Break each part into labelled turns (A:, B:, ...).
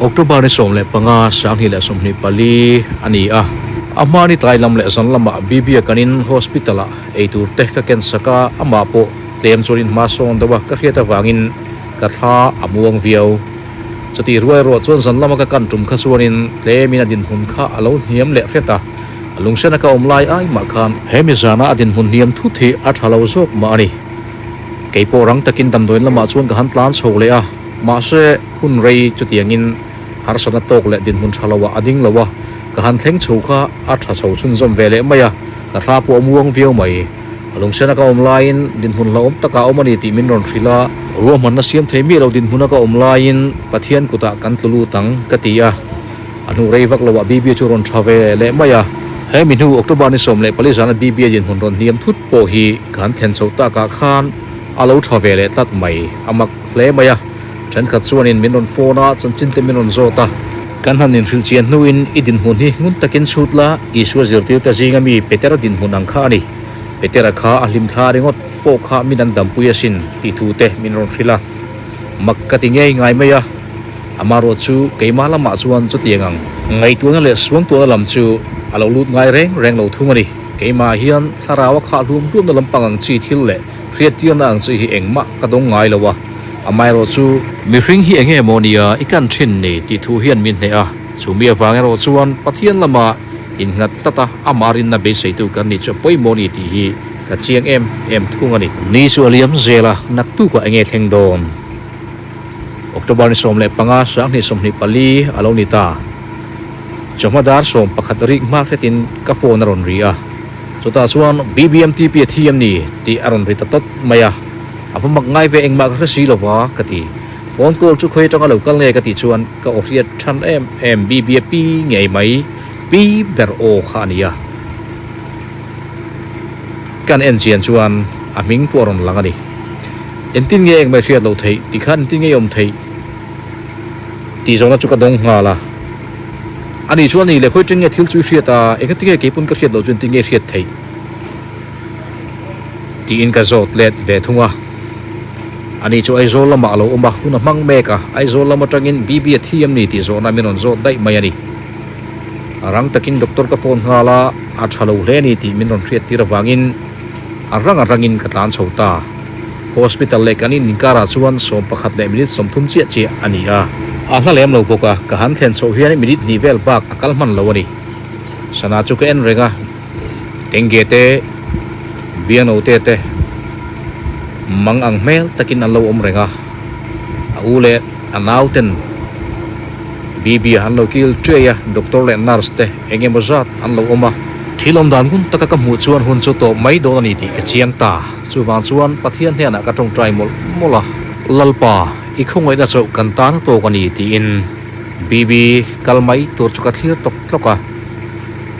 A: October ni 15, 2024 a ni a. A hma ni tlai lam leh zan lamah Bibia kanin hospital ah eitur te ka ken sak a, amah pawh tlem chuan in hma sawn deuh a ka hriat avangin ka thla a muang viau. Chutih ruai ruah chuan zan lama ka kan tum kha chuanin tlemin a dinhmun kha a lo hniam leh hret a, lungsena ka awm lai ai mah khan hemi zana a dinhmun hniam thut hi a tha lo zawk mah a ni. Kei pawh rang takin damdawiin lamah chuan ka han tlan chho leh a, mahse hun rei chutiangin harsatna tawk leh dinhmun tha loah a ding lo a, ka han thleng chho kha a tha chho chhunzawm ve leh mai a, ka thla pawh a muang viau mai. A lungsena ka awm laiin dinhmun hlauhawm takah a awm a ni tih min rawn hrilh a, ruahmanna siam thei miah lo dinhmuna ka awm laiin Pathian kutah kan tlu lut ang ka ti a, a hnu rei vak loah Bibia chu rawn tha ve leh mai a. He mi hnu October ni 14 zana Bibia dinhmun rawn hniam thut pawh hi kan thlen chho takah khan a lo tha ve leh tlat mai, a mak hle mai a. Thenkhat chuanin min rawn phone a, chanchin te min rawn zawt a. Kan han inhrilh chian hnuin i dinhmun hi ngun takin chhut la, Isua zirtirte zinga mi Petera dinhmun ang kha a ni. Petera kha a hlim thla ringawt pawh kha min an dampui asin tih thu te min rawn hrilh a. Mak ka ti ngei ngai mai a, amarawh chu keimah lamah chuan chutiang ang ngaihtuahna leh suangtuahna lam chu a lo lut ngai reng reng lo thung a ni. Keimah hian thlarau a khah hlum hlumna lampang ang chi thil leh hriattirna ang chi hi engmah ka dawng ngai lo a. Amaherawh chu mihring hi enge maw nia i kan thin ni tih thu hian min hneh a, chu mi avang erawh chuan Pathian lama innghat tlat a, amah rinna beiseitu kan nih chu a pawimawh ni tih hi ka chiang em em thung a ni. Ni chu a liam zel a, naktukah enge thleng dawn? October ni 15, 2024 a lo ni ta. Chawhma dar 11 rik hma hretin ka phone a rawn ri a, chutah chuan BBMTP a thi em ni tih a rawn ri ta tawt mai a. A va mak ngai ve engmah ka hre si lo va ka ti. Phone call chu khawi atanga lo kal nge ka tih chuan ka aw hriat than em em Bibia pi ngei mai pi ber aw kha a ni a. Kan en chian chuan a hming pawh a rawn lang a ni. Engtin nge engmah i hriat loh theih ti khan engtin nge i awm theih tih zawhna chu ka dawng nghal a. Ani chuan ni leh khawi ṭeng nge thil chu i hriat a, engati nge keipun ka hriat loh chu engtin nge i hriat theih? Tiin ka zawt let ve thung a. Ani chu Aizawl lamah a lo awm a, hun a hmang mek a, Aizawl lam atangin Bibi a thi em ni tih zawhna min rawn zawt daih mai a ni. A rang takin doctor ka phone nghal a, a tha lo hle a ni tih min rawn hriat tir avangin a rang a rangin ka tlan chho ta. Hospital leh kan in inkarah chuan 11 leh minute 30 chiah chiah a ni a. A hla lem lo bawk a, ka han thlen chhoh hian minute hnih vel bak a kal hman lo a ni. Sana chu ka en reng a. Tengge te, Biangnote te mang ang hmel takin an lo awm reng a, a u leh a nau ten Bibi an lo kil ṭiai a, doctor leh nurse te eng emaw zat an lo awm a. Thil awm dan ngun taka ka hmuh chuan hun chu tawp mai dawn a ni tih ka chiang ta. Chuvang chuan Pathian hnenah ka ṭawngṭai mawlh mawlh a, Lalpa, i khawngaihna chauh kan tan a tawk a ni tiin Bibi kal mai tur chu ka thlir tawk tlawk a.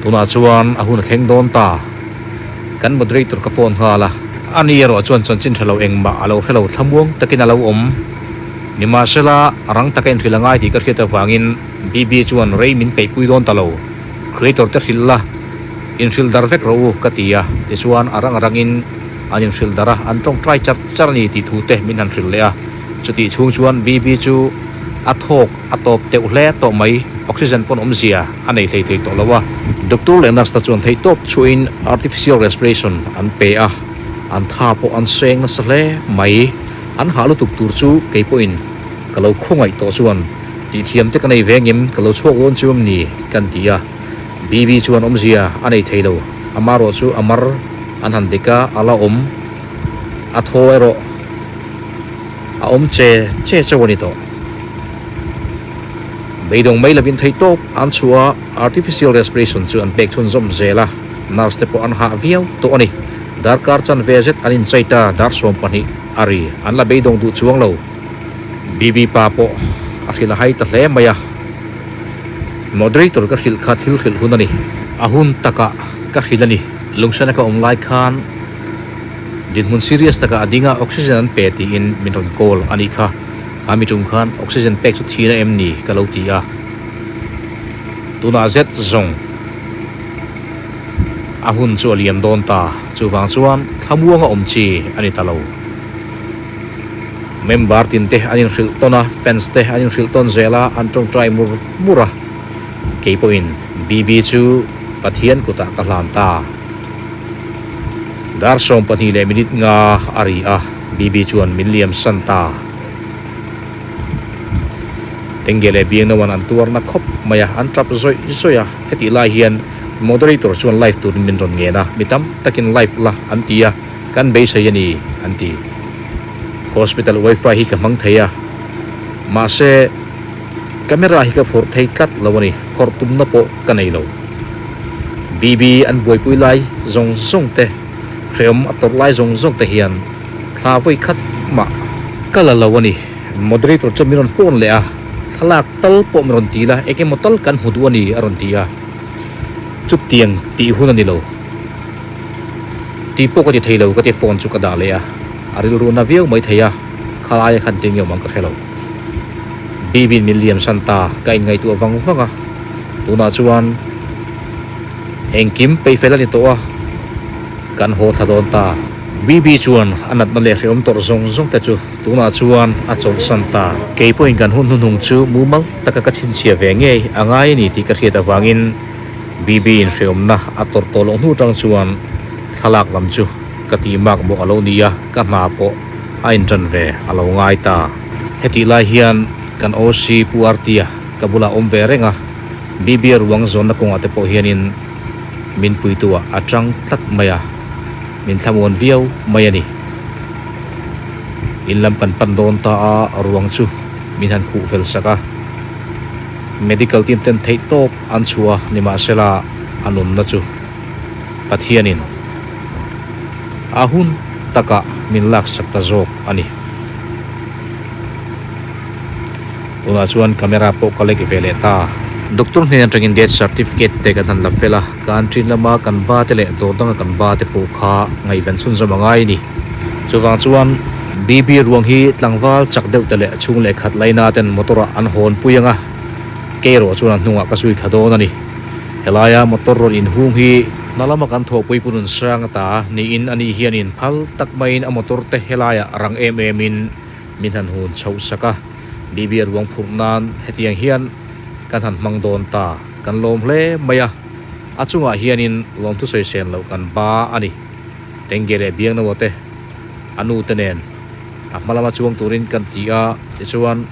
A: Tunah chuan a hun a thleng dawn ta. Kan moderator ka phone nghal a. Ani erawh chuan chanchin tha lo engmah a lo hre lo thlamuang takin a lo awm. Nimahsela, rang taka inhrilh a ngai tih ka hriat avangin BB chuan rei min peihpui dawn ta lo. Creator te hrilh la, inhrilh dar vek rawh u ka ti a. Tichuan a rang a rangin an inhrilh dar a, an tawngtai char char a ni tih thu te min han hrilh leh a. Chutih chhung chuan BB chu a thawk a tawp teuh hle tawh mai, oxygen pawn awmzia a nei hlei thei tawh lo a. Doctor leh nurse te chuan theihtawp chhuahin artificial respiration an pe a, an tha pawh an seng nasa hle mai. An hah lutuk tur chu kei pawhin ka lo khawngaih tawh chuan tihthiam te ka nei ve ngem ka lo chhuak dawn chu em ni kan ti a. BB chuan awmzia a nei thei lo, amarawh chu a mar an han dik a, a la awm, a thaw erawh a awm che che chauh a ni tawh. Beidawng mai lovin theihtawp an chhuah a, artificial respiration chu an pek chhunzawm zel a, nurse te pawh an hah viau tawh a ni. Darkar chanve zet an inchei ta, dar 12 a ri, an la beidawng duh chuang lo. BB pa pawh a hrilh a hai ta hle mai a, moderator ka hrilh kha thil hrilh hun a ni. A hun takah ka hrilh a ni, lungsana ka awm lai khan dinhmun serious takah a ding a, oxygen an pe tiin min rawn call a nih kha. A mi tum khan oxygen pek chu thina em ni ka lo ti a, tunah zet zawng a hun chu a liam dawn ta, chuvang chuan thlamuanga awm chi a ni ta lo. Member tin te an inhrilh tawn a, fans te an inhrilh tawn zel a, an tawngtai mur mur a. Kei pawhin BB chu Pathian kutah ka hlan ta. Dar 12 leh minute nga a ri a, BB chuan min liam san ta. Tengge leh Biangnoan an tuarna khawp mai a, an tap zawih zawih a. Hetih lai hian moderator chuan live turin min rawn ngen a, mi tam takin live la an ti a, kan beisei a ni an ti. Hospital wifi hi ka hmang thei a, mahse camera hi ka phurh thei tlat lo a ni, khawrh tumna pawh ka nei lo. BB an buaipui lai zawng zawng te, hrehawm a tawrh lai zawng zawng te hian thla vawi khat mah ka la lo a ni. Moderator chuan min rawn phone leh a, thlalak tal pawh min rawn ti la, eng emaw tal kan hmu duh a ni a rawn ti a, chutiang tih hun a ni lo. Tih pawh ka ti thei lo ka ti phone chu ka dah leh a, a rilru na viau mai thei a, khalaia khan tin nge awm ang ka hre lo. Bibi in min liam san ta, ka inngaihtuah vang vang a, tunah chuan engkim peihfel a ni tawh a, kan haw thla dawn ta. Bibi chuan a natna leh hrehawm tawrh zawng zawng te chu tunah chuan a chawlhsan ta. Kei pawhin kan hun hnuhnung chu mumal taka ka chhinchhiah ve ngei a ngai a ni tih ka hriat avangin Bibi in hrehawmna a tawrh tawh loh hnu tang chuan thlalak lam chu ka tih mak mawh a lo ni a, ka hna pawh a intan ve a lo ngai ta. Hetih lai hian kan OC Pu Artia ka bulah awm ve reng a, Bibi a ruang zawnna kawngah te pawh hianin min puituah a tang tlat mai a, min thlamuan viau mai a ni. In lam kan pan dawn ta a, ruang chu min han khuh fel sak a. Medical team ten theih tawp an chhuah a, nimahsela a nunna chu Pathianin a hun takah min laksak ta zawk a ni. Tunah chuan camera pawh ka lek ve leh ta. Doctor hnen atangin death certificate te kan han la fel a, kan ṭin lama kan ba te leh dawr danga kan ba te pawh kha ngaihven chhunzawm a ngai a ni. Chuvang chuan BB ruang hi tlangval chak deuh te leh chhung leh khat laina ten motor ah an hawn pui ang a, kei erawh chuan a hnungah ka zui thla dawn a ni. Helaia motor rawn inhung hi hna lama kan thawhpui pu Nunsang ata niin a ni hianin phal tak maiin a motor te helaiah rang em em in min han hun chhoh sak a, BB ruang phurh nan hetiang hian kan han hmang dawn ta, kan lawm hle mai a, a chungah hianin lawmthu sawi sen loh kan ba a ni. Tengge leh Biangnoa te a nu te nen a hma lama chuang turin kan ti a, tichuan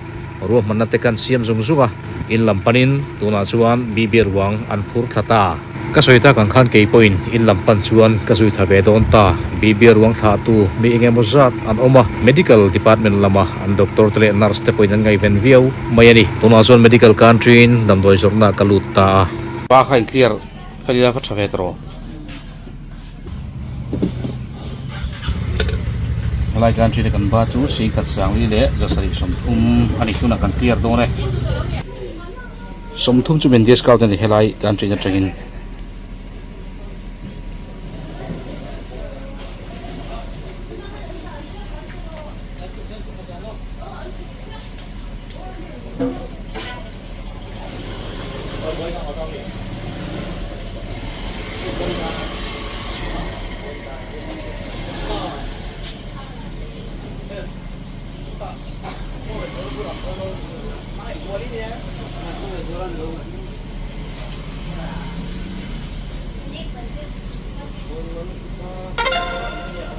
A: ruahmanna te kan siam zung zung a, in lam panin tunah chuan BB ruang an phur thla ta. Ka sawi tak ang khan kei pawhin in lam pan chuan ka zui tha ve dawn ta. BB ruang thlahtu mi eng emaw zat an awm a, Medical Department lama an doctor te leh nurse te pawhin an ngaihven viau mai a ni. Tunah chuan Medical Country-in damdawi zawrhna ka lut ta a.
B: Pa kha in clear fel ila ka tha ve tawh. Helai country te kan ba chu singkhat sangli leh 730 a ni. Tunah kan clear dawn e. 30 chu min discount a ni helai country atangin.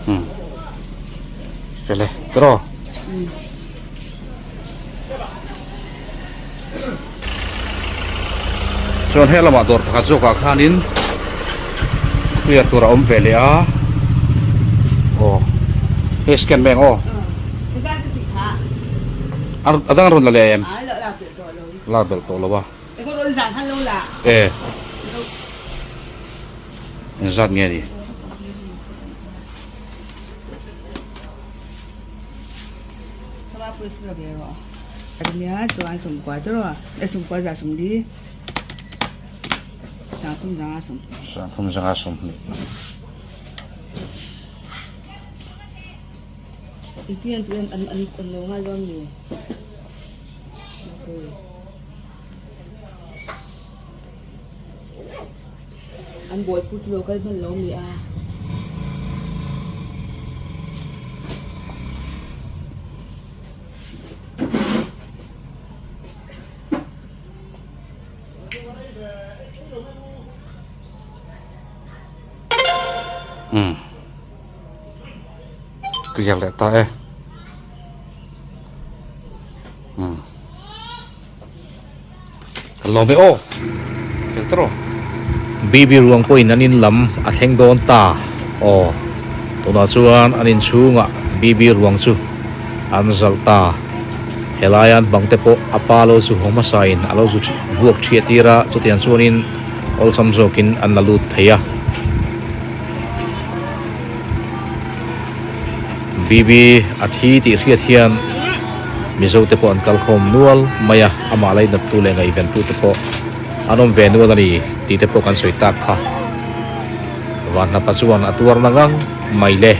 B: Umm fel e tiraw. Chuan he lamah dawr pakhat zawkah khanin clear tur a awm ve leh a aw hei scan mai ang aw a dang rawn la leh em la belh tawh lo a e engzat nge ni. Sangthum zanga 20. Umm clear leh ta e umm kan lawm e aw fel ta rawh.
A: Bibi ruang pawhin an in lam a thleng dawn ta aw tunah chuan an inchhungah Bibi ruang chu an zalh ta helai an bang te pawh a pa lo zu haw hmasa in a lo zu vuak thiah tir a chutiang chuanin awlsam zawkin an la lut thei a. Bibi a thi tih hriat hian Mizo te pawh an kal khawm nual mai a, amah lainattu leh ngaihventu te pawh an awm ve nual a ni tih te pawh kan sawi tak kha. Vanhnapa chuan a tuar na ngang mai le.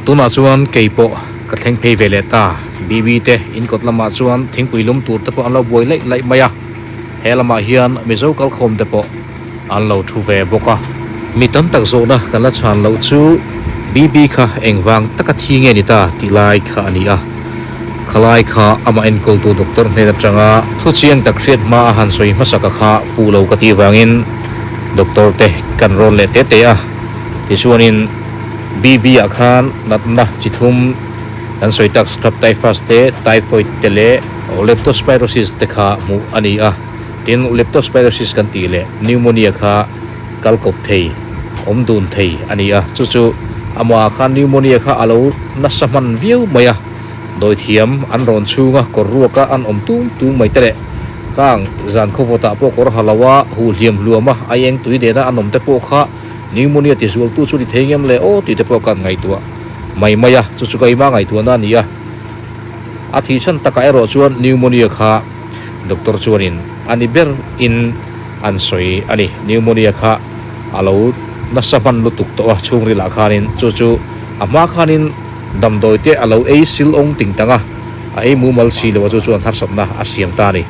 A: Tunah chuan kei pawh ka thleng phei ve leh ta. Bibi te in kawt lamah chuan thingpui lum tur te pawh an lo buai laih laih mai a, he lamah hian Mizo kalkhawm te pawh an lo thu ve bawk a. Mi tam tak zawhna kan la chhan loh chu BB kha engvang taka thi nge ni ta tih lai kha a ni a. Khalai kha amah enkawltu doctor hnen atanga thu chiang tak hriat hma a han sawi hmasaka kha fuh lo ka tih vangin doctor te kan rawn leh te te a. Tichuanin BB ah khan natna chi thum kan sawi tak scrub typhus te, typhoid te leh leptospirosis te kha hmuh a ni a. Tin, leptospirosis kan tih leh pneumonia kha kal kawp thei, awm dun thei a ni a. Chu chu amah khan pneumonia kha a lo nasa hman viau mai a, dawithiam an rawn chhunga kawr ruaka an awm tum tum mai te leh kang zan khawvawtah pawh kawr ha lo a, huh hliam hluam a, aieng tui nena an awm te pawh kha pneumonia tizualtu chu ni thei ngem le aw tih te pawh ka ngaihtuah mai mai a, chu chu keimah ngaihtuahna a ni a. A thih chhan takah erawh chuan pneumonia kha Doctor chuanin a ni ber in an sawi a ni. Pneumonia kha a lo nasa hman lutuk tawh a chhungril ah khanin chu chu a hma khanin damdawi te a lo ei sil awng ting tang a, a ei mumal si lo a chu chuan harsatna a siam ta a ni.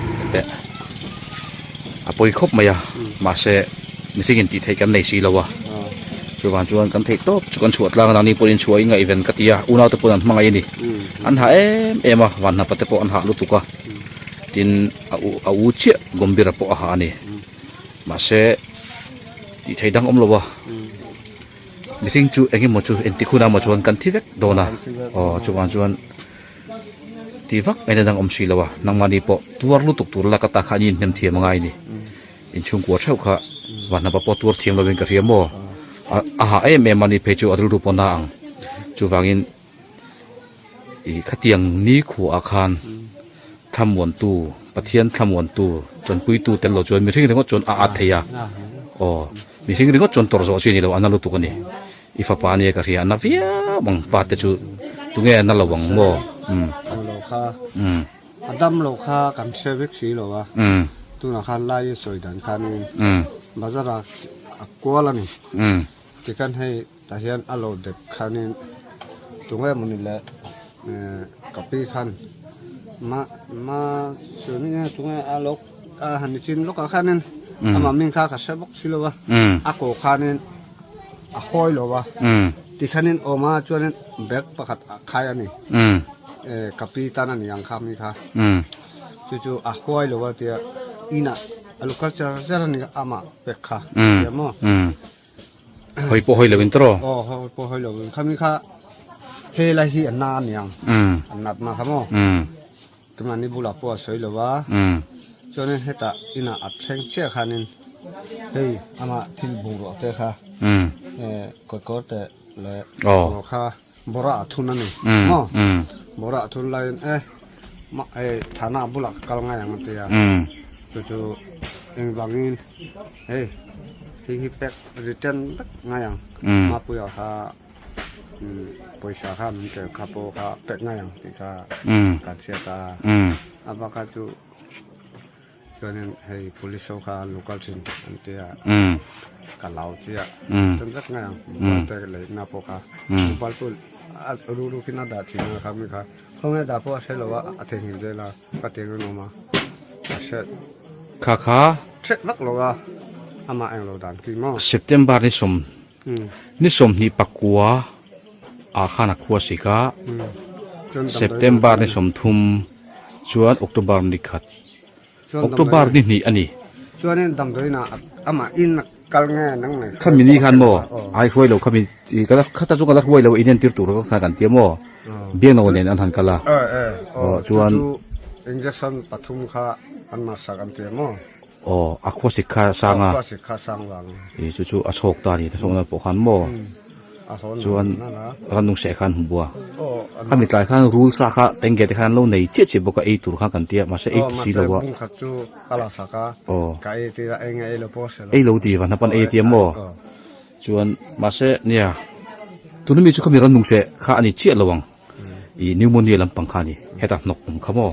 B: A pawi khawp mai a, mahse mihring in tih theih kan nei si lo a, chuvang chuan kan theih tawp chu kan chhuah tlang a nangni pawhin chhuah in ngaihven ka ti a, unaute pawhin an hmangaih a ni, an hah em em a, vanhnapa te pawh an hah lutuk a. Tin, a u a u chiah Gombira pawh a ha a ni. Mahse, tih theih dang awm lo a. Mihring chu eng emaw chu engtik hunah emaw chuan kan thi vek dawn a. Aw, chuvang chuan tih vak ngaihna dang awm si lo a. Nangmahni pawh tuar lutuk tur lak ata kha an inhnem thiam a ngai a ni. Inchhungkua theuh kha vanhnapa pawh tuar thiam lovin ka hria maw? A ha em em a ni phei chu a rilru pawh na ang. Chuvangin. Ih khatiang nikhua ah khan thlamuantu Pathian thlamuantu chanpuitu tel lo chuan mihring ringawt chuan a at thei a aw mihring ringawt chuan tawrh zawh chi a ni lo a na lutuk a ni i fapa ania ka hria a na viau ang pa te chu tunge a na lo ang maw umm umm
C: A dam lo kha kan hre vek si lo a tunah khan lai i sawi dan khanin bazar ah a kual a ni tikhan hei Tah hian a lo dek khanin tunge mawni le ka pi khan ma ma chuanin nge tunge a lo a han ni chin lawkah khanin amah min kha ka hre bawk si lo a a kaw khanin a hawi lo a tikhanin awm a chuanin bag pakhat a khai a ni ka pi tan a ni ang kha mi kha chu chu a hawi lo a tia inah a lo kal char char a ni amah pek kha tia maw.
B: Hawi pawh hawi lo in tawh.
C: Aw hawi pawh hawi lo in khami kha he lai hi a na a niang. A nat na kha maw. Tunah ni bulah pawh a sawi lo a. Chuanin hetah inah a thleng chiah khanin hei amah thil bungrua te kha kawtkawr te leh kha bawrah a thun a ni maw. Bawrah a thun laiin e hei thana bulah ka kal ngai ang a ti a. Chu chu engvangin. Hei hei hi pack return vek ngai ang mapuia kha pawisa kha min tel kha pawh kha pack ngai ang tih kha kan hriat a a bak a chu chuanin hei police ho kha an lo kal thin an tia ka lau chiah return vek ngai ang mobile te leina pawh kha mobile pawh a ru ru khin a dah thin a kha mi kha khawnge dah pawh a hre lo a a theihnghilh zel a ka tiang an awm a a hre
B: Kha kha.
C: Hrek vak lo a, amah eng lo dan khi maw?
B: September ni sawm ni sawmhnih pakua ah khan a khua sik a, September ni sawmthum chuan October ni khat, October ni hnih a ni.
C: Chuanin damdawiin ah amah in. kal nge nang nei
B: Khami ni khan maw ai hruai lo khami ka la khata chu ka la hruai lo in entir tur kha kan tia maw biangno nen an han kal a aw chuan
C: injection pathum kha an masak an tia maw
B: aw a khuasik kha sang a
C: khuasik kha sang vang
B: i chu chu a chhawk ta a ni ta chhawkna pawh khan maw chuan rannung seh khan hmu a khami tlai khan rul sa kha tenge te khan an lo nei chiah chiah bawk a ei tur kha kan tia mahse ei ti si lo a aw ei lo ti van hapan ei tia maw chuan mahse nia tuna mi chu khami rannung seh kha a ni chiah lo ang ih pneumonia lampang kha a ni heta hnawk awm kha maw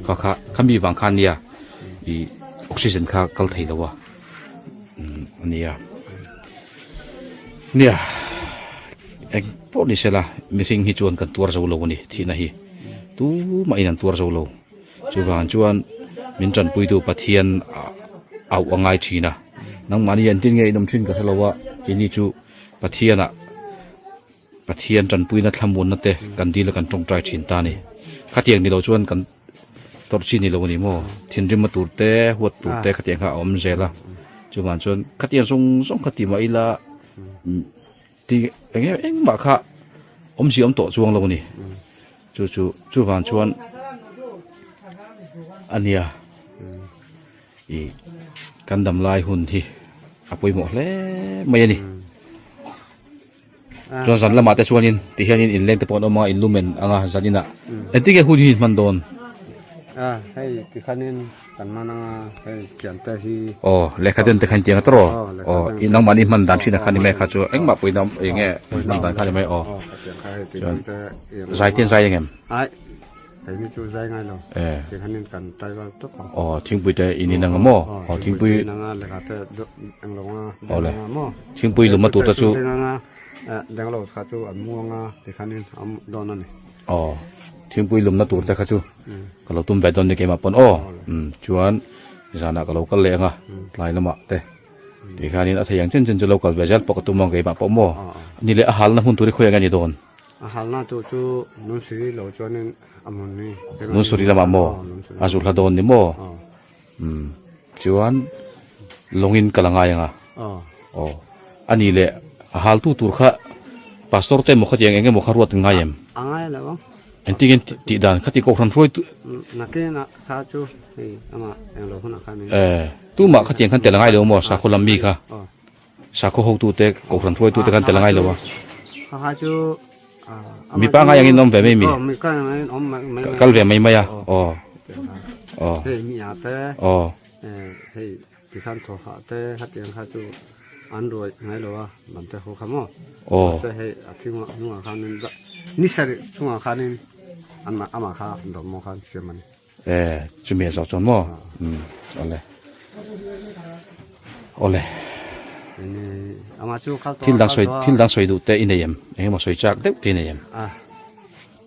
B: kha kha khami vang khan nia ih oxygen kha kal thei lo a umm a nia. Nia, eng pawh ni sela mihring hi chuan kan tuar zo lo a ni thihna hi tumahin an tuar zo lo. Chuvang chuan min tanpuitu Pathian auh a ngai thin a, nangmahni entin nge in awm thin ka hre lo a, keini chu Pathianah Pathian tanpuina thlamuanna te kan dil a kan tawngtai thin ta a ni. Khatiang ni lo chuan kan tawrh chi ni lo a ni maw? Thinrim a tur te, huat tur te khatiang kha a awm zel a. Chuvang chuan khatiang zawng zawng kha ti mah ila ti eng em engmah kha awmzia awm tawh chuang lo a ni. Chu chu chuvang chuan a nia ih kan dam lai hun hi a pawimawh hle mai a ni. Chuan zan lamah te chuanin ti hianin inleng te pawh an awm a, in lumen ang a zan inah. Engtin nge hun hi in hman dawn?
C: A hei tikhanin kan hman ang a, hei thian te hi.
B: Aw lehkha den te kha in tiang a tawrh aw. Aw i nangmahni hman dan thin a kha ni mai kha chu engmah pawhin a eng nge hman dan kha ni mai aw. Chuan zai te an zai ang em?
C: Ai Keini chu zai ngai lo. Tikhanin kan taival tawp ang.
B: Aw thingpui te in in ang a maw? Aw thingpui.
C: In ang a lehkha te eng lo anga deng anga maw?
B: Thingpui luma tur te chu.
C: Deng anga deng lo kha chu an mu anga tikhanin a dawn a ni.
B: Aw thingpui lumna tur te kha chu ka lo tum ve dawn ni keimah pawn aw. Chuan zanah ka lo kal leh anga tlai lamah te tikhanin a thei ang chen chen chu lo kal ve zel pawh ka tum ang keimah pawh maw? Ni leh a halna hmun tur hi khawiah nge ni dawn?
C: A halna tur chu Nunsuri lo chuanin a hmun ni.
B: Nunsuri lamah maw? A zu hla dawn ni maw? Umm chuan lawngin ka la ngai ang a. Aw a ni leh a haltu tur kha pastor te emaw khatiang eng emaw kha ruat ngai em?
C: A ngai lo ang.
B: Engtin nge tih dan khati kohhran hruai tu.
C: Nakin a kha chu hei amah englo hunah khan.
B: Eh tumah khatiang khan tel a ngai lo maw sakhaw lam mi kha? Sakhaw hotute, kohhran hruaitute khan tel a ngai lo a. Mipa ngai angin awm ve mai mi? Kal ve mai mai a. Aw. Aw. Aw. Aw. E chumi a zawh chuan maw umm awle awle thil dang sawi thil dang sawi duh te i nei em eng emaw sawi chak deuh te i nei em
C: a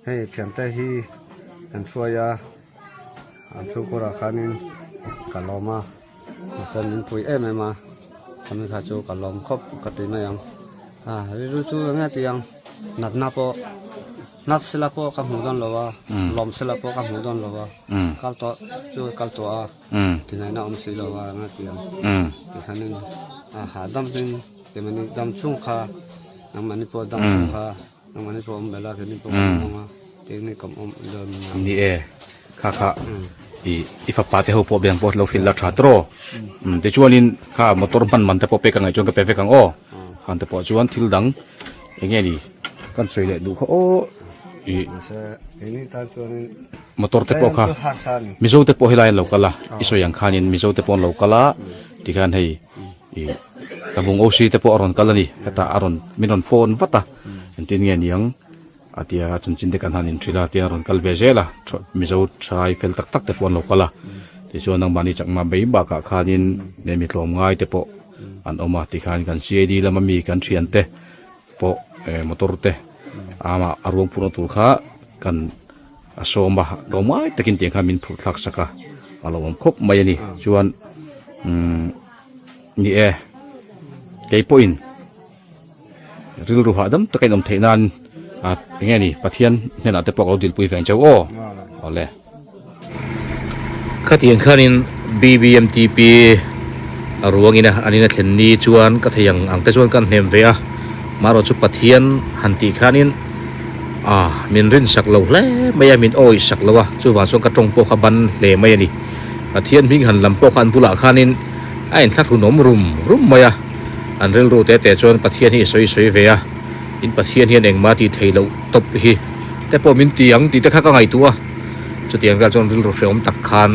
C: hei thiante hi an hruai a an chhungkawrah khanin ka lawm a mahse min pui em em a khami kha chu ka lawm khawp ka ti mai ang a rilru chu eng nge tih ang natna pawh. Nat sela pawh ka hmuh dawn lo a, lawm sela pawh ka hmuh dawn lo a, kal tawh chu kal tawh a, tingaihna awm si lo a anga ti ang. Tikhanin a hahdam in keimahni dam chhung kha nangmahni pawh dam chhung kha nangmahni pawh awm bela keini pawh kan awm a, keini kan awm dawn nia.
B: Ni e, kha kha i i fapa te ho pawh biang pawh lo hrilh la tha tawh. Tichuanin kha motor hman man te pawh pek angaih chuan ka pe vek ang aw. Khan te pawh chuan thil dang. Eng nge ni kan sawi leh duh kha aw ih motor te pawh kha mizo te pawh helai an lo kal a i sawi ang khanin mizo te pawh an lo kal a tikhian hei ih tabung OC te pawh a rawn kal a ni hetah a rawn min rawn phone vat a engtin nge niang a tia chanchin te kan han inhrilh a tiang a rawn kal ve zel a mizo thalai fel tak tak te pawh an lo kal a tichuan nangmahni chakma mai bakah khanin mi tlawmngai te pawh an awm a tikhan kan CID lama mi kan thian te pawh eh motor te ama a ruang phurhna tur kha kan a sawm a tlawmngai takin tiang khan min phurh thlak sak a a lo awm khawp mai a ni chuan umm ni e kei pawhin rilru hahdam taka in awm theih nan ah eng nge ni Pathian hnenah te pawh ka lo dilpui ve ang cheu aw awle.
A: Khatiang khanin BBMTP. A ruangin a an in a thlen ni chuan ka thei ang ang te chuan kan hnem ve a, marawh chu Pathian han tih khanin ah min rin sak lo hle mai a, min awih sak lo a, chuvang chuan ka tawng pawh kha ban hle mai a ni. Pathian hming han lam pawh kha an bulah khanin a inthlahrunawm rum rum mai a, an rilru te te chuan Pathian hi i sawi sawi ve a, in Pathian hian engmah tih theih loh tawp hi te pawh min ti ang tih te kha ka ngaihtuah a, chutiang vel chuan rilru hrehawm tak khan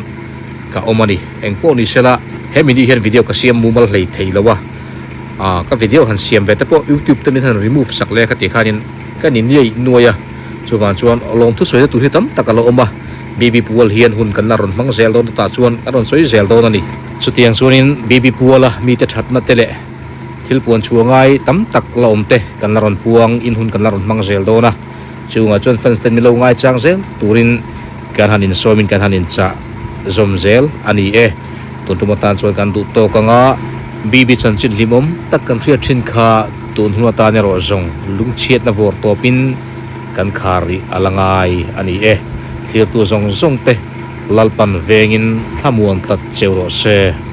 A: ka awm a ni. Eng pawh ni sela, hemi ni hian video ka siam mumal hlei thei lo a, ah ka video han siam ve te pawh youtube te min han remove sak leh a ka tih khanin ka ni niai nuai a, chuvang chuan lawmthu sawina tur hi tam tak a lo awm a, BB Pual hian hun kan la rawn hmang zel dawn tah chuan ka rawn sawi zel dawn a ni. Chutiang chuanin BB Puala mite thatna te leh thil puan chhuah ngai tam tak la awm te kan la rawn puang in hun kan la rawn hmang zel dawn a. Chungah chuan fans ten milo ngaichang zel turin kan han insawmin kan han inchah zawm zel a ni e. Tun tum atan chuan kan duh tawk anga BB chanchin hlimawm tak kan hriat thin kha tun hun atan erawh zawng lungchhiatna vawr tawpin kan khar rih a la ngai a ni e. Thlirtu zawng zawng te Lalpan vengin thlamuan tlat cheu rawh se.